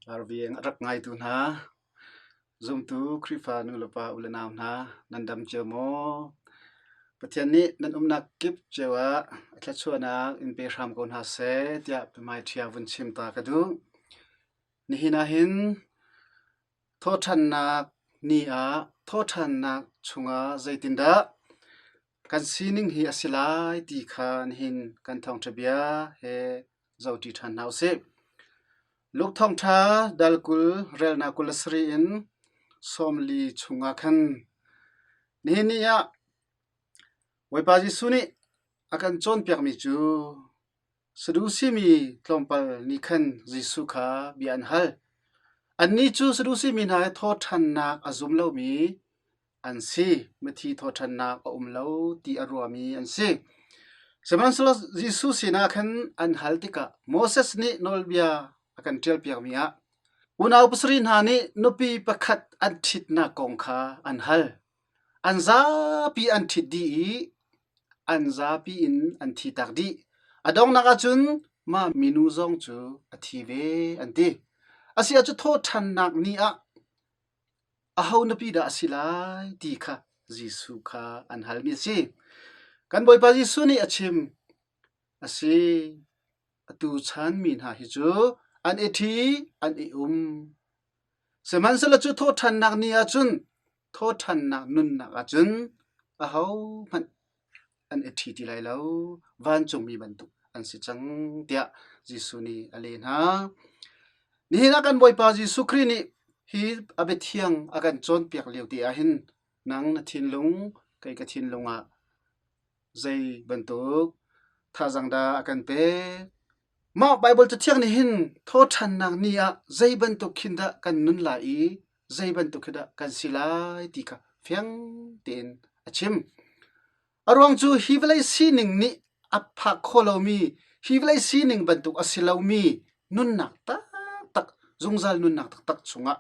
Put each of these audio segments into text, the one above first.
RVN a rak ngaitu hna, zumtu Khrihfa nulepa u le nau hna, nan dam cio maw? Pathian nih nan umnak kip cio ah a thluachuahnak in pe hram ko hna seh tiah biahmai ṭhia vun chim ta ka duh. Nihin ah hin thawhṭhannak ni ah thawhṭhannak chungah zeitindah kan sining hi a si lai ti kha nihin kan thawngṭha bia he zohṭi ṭhan hna usih. Luke thawngṭha dal 20 relnak 27 in 40 chungah khan nihin ni ah Bawipa Jesuh nih a kan cawnpiakmi cu Sadusi mi tlawmpal nih khan Jesuh kha bia an hal. Annih cu Sadusi mi hna he thawhṭhannak a zum lomi an si. Mithi thawhṭhannak a um lo ti a ruahmi an si. Sihmanhsehlaw Jesuh sinah khan an hal tikah Moses nih nawlbia a kan ṭialpiakmi ah unau pasarih hna nih nupi pakhat an ṭhitnak kong kha an hal. An zapi an ṭhit dih i an zapi in an thitak dih. A donghnak ahcun mah minu zong cu a thi ve an ti. A si ahcun thawhṭhannak ni ah aho nupi dah a si lai ti kha Jesuh kha an halmi a si. Kan Bawipa Jesuh nih a chim, a si, atu chan mi hna hi cu an i ṭhi, an i um. Sihmanhsehlaw cu thawhṭhannak ni ahcun thawhṭhannak nunnak ahcun ahohmanh an i ṭhi ti lai lo, vancungmi bantuk an si cang tiah Jesuh nih a leh hna. Nihin ah kan Bawipa Jesuh Khrih nih hi a biathiang a kan cawnpiak lio te ah hin nang na thinlung, kei ka thinlung ah zei bantuk thazaang dah a kan pek? Mah Baibal Cathiang nih hin thawṭhannak ni ah zei bantuk khin dah kan nun lai i zei bantuk khi dah kan si lai ti kha fiang tein a chim. A ruang cu hi vawlei sining nih a phak khawh lomi, hi vawlei sining bantuk a si lomi nunnak taktak, zungzal nunnak taktak chungah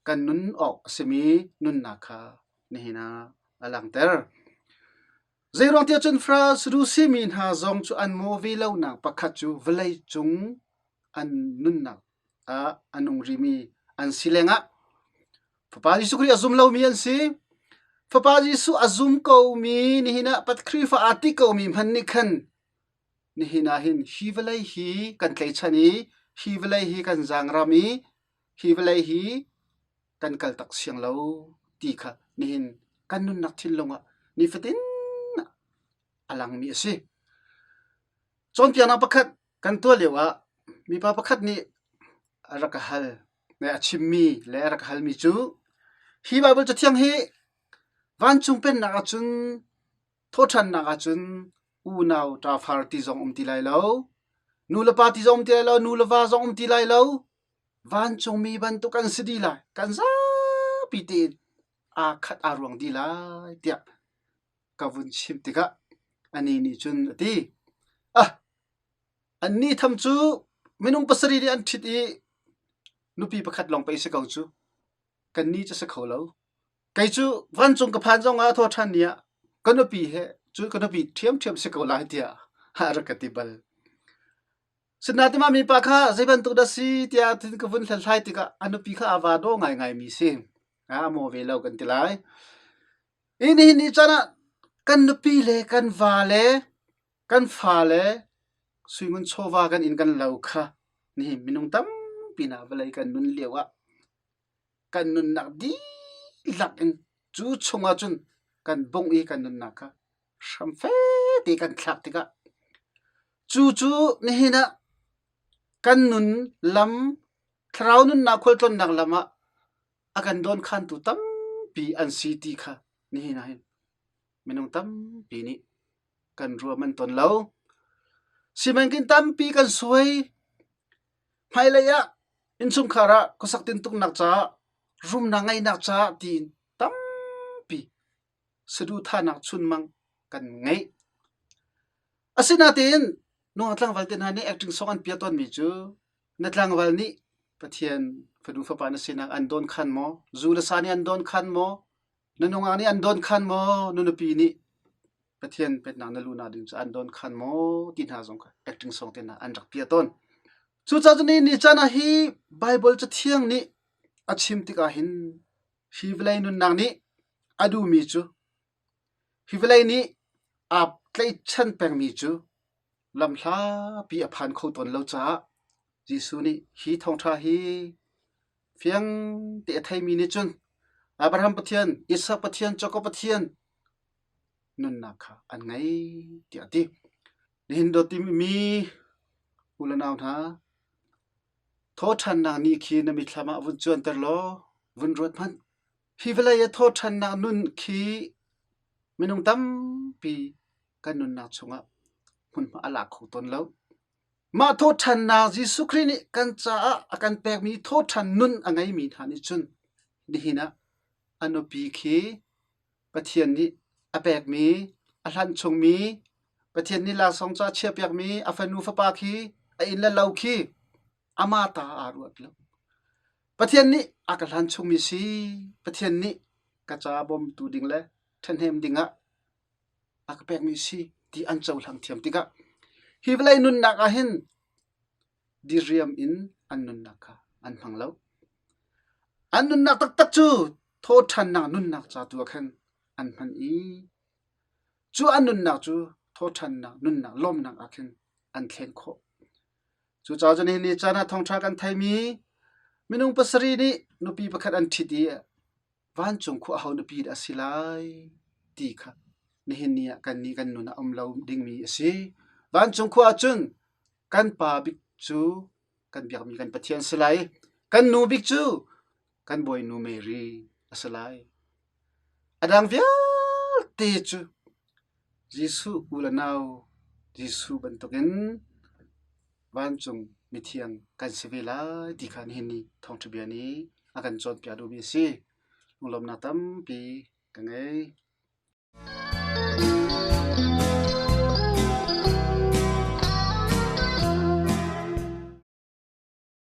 kan nun awk a simi nunnak kha nihin ah a langhter. Zeiruang tiah cun Sadusi mi hna zong cu an maw ve lonak pakhat cu vawlei cung an nunnak ah a nung rimi an si lengah Fapa Jesuh Khrih a zum lomi an si. Fapa Jesuh a zum komi nihin ah Pat Khrihfa aa ti komi hmanh nih khan nihin ah hin hi vawlei hi kan tlaichan i hi vawlei hi kan zaangram i hi vawlei hi kan kal tak siang lo ti kha nihin kan nunnak thinlung ah nifatin a langmi a si. Cawnpiaknak pakhat kan tuah lio ah mipa pakhat nih a rak ka hal a chimmi le a rak ka halmi cu hi Baibal Cathiang hi vancung pennak ahcun thawhṭhannak ahcun unau ṭafar ti zong um ti lai lo, nu le pa ti zong um ti lai lo, nu le va zong um ti lai lo, vancungmi bantuk an si dih lai, kan zapi tein aa khat aa ruang dih lai tiah ka vun chim tikah anih nih cun a ti. Ah, annih tham cu minung pasarih nih an ṭhit i nupi pakhat lawng pei si ko cu. Kannih cu si kho lo. Kei cu vancung ka phan zong ah thaw ṭhan ni ah ka nupi he cu ka nupi ṭhiamṭhiam si ko lai tiah a rak ka ti bal. Sinain mah mipa kha zei bantuk dah si tiah tin ka vun hlathlai tikah a nupi kha a va daw ngaingaimi si. A maw ve lo kan ti lai. Hi nihin ni caan ah kan nupi le kan va le kan fa le suingun chawva kan inn kan lo kha nihin minung tampi hna vawlei kan nun lio ah kan nunnak dihlak in cu chungah cun kan bungh i kan nunnak kha hram fete kan thlak tikah cu cu nihin ah kan nun lam thlarau nunnak khualtlawnnak lam ah a kan dawnkhantu tampi an si ti kha nihin ah hin minung tampi nih kan ruah man tawn lo. Simankin tampi kan suai. Hmailei ah innchungkhar ah khuasak tintuknak caah rumnak ngeihnak caah tiin tampi saduhthahnak chunmang kan ngeih. Asinain nungak tlangval te hna nih acting song an piah tawnmi cu na tlangval nih Pathian fanu fapa na sinak an dawnkhan maw? Zu le sa nih an dawnkhan maw? Na nungak nih an dawnkhan maw? Na nupi nih Pathian pennak na luhnak ding cu an dawnkhan maw? Ti hna zong kha acting song te hna an rak piah tawn. Cucaah cun ni caan ah hi Baibal Cathiang nih a chim tikah hin hi vawlei nunnak nih a duhmi cu hi vawlei nih aa tlaihchan pengmi cu lamhlapi a phan kho tawn lo caah Jesuh nih hi thawngṭha hi fiang te a theimi nih cun Abraham Pathian, Isak Pathian, Jakob Pathian nunnak kha an ngei tiah a ti. Nihin dawt timi u le nau hna, thawṭhannak ni khi na mitthlam ah vun cuanter law vun ruat hmanh. Hi vawlei a thawṭhannak nun khi minung tampi kan nunnak chungah hmunhma a lak kho tawn lo. Mah thawṭhannak Jesuh Khrih nih kan caah a kan pekmi thawṭhan nun a ngeimi hna nih cun nihin ah a nupi khi Pathian nih a pekmi, a hlanh chungmi, Pathian nih laksawng ca chiahpiakmi a fanu fapa khi a inn le lo khi amah ta aa ruat lo. Pathian nih a ka hlan chungmi si. Pathian nih ka ca bawmtu ding le ṭhahnem dingah a ka pekmi si ti an cohlang thiam tikah hi vawlei nunnak ah hin diriam in an nunnak kha an hmang lo. An nunnak taktak cu thawṭhannak nunnak ca tu ah khan an hman i cu an nunnak cu thawṭhannak nunnak lawmnak ah khin an thlen khawh. Cucaah cun nihin ni caan ah thawngṭha kan theimi minung pasarih nih nupi pakhat an ṭhit i vancung khua aho nupi dah a si lai ti kha nihin ni ah kannih kan nun ah um lo dingmi a si. Vancung khua ah cun kan pa bik cu kan biakmi kan Pathian si lai i kan nu bik cu kan bawinu Mary a si lai. A dang vialte cu Jesuh u le nau Jesuh bantukin vancung mithiang kan si ve lai ti kha nihin ni thawngṭha bia nih a kan cawnpiak duhmi a si. Lunglawmhnak tampi ka ngei.